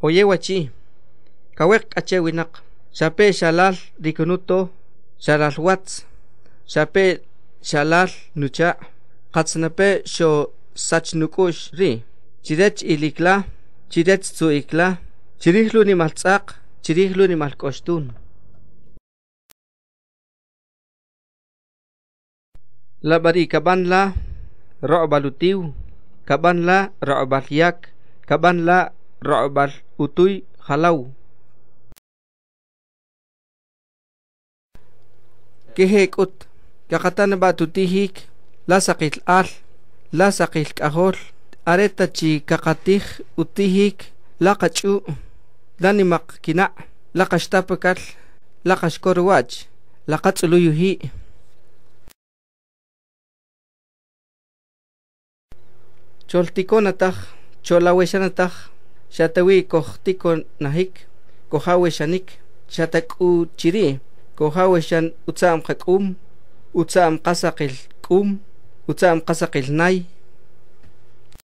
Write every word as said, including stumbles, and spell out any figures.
Oyewachi, kaweq k'a che winaq, xape xalal ri kunuto, xalal watz, xape xalal nucha', qatznape xosach nuk'u'x ri', chirech ilik la, chirech tzu'ik la, chirij lu nimal tz'aq, chirij lu nimal k'oxtun. La b'a ri' kab'an la roq'ob'al utiw, kab'an la roq'ob'al yak, kab'an la roq'ob'al utuy jalaw. Keje k'ut, kaqata na b'a' tutijik la saqil al, la saqil k'ajol, are ta chi kaqatij utijik la qach'u', la nimaq kinaq', la qaxtapakal, la qaxkorowach, la qatz'uluyuji'. Choltikonataj, cholawexanataj, xa tawi kojtikonajik, kojawexanik, xa ta k'u chiri' kojawexan utza'm qak'um, utza'm qasaqil k'um, utza'm qasaqil nay,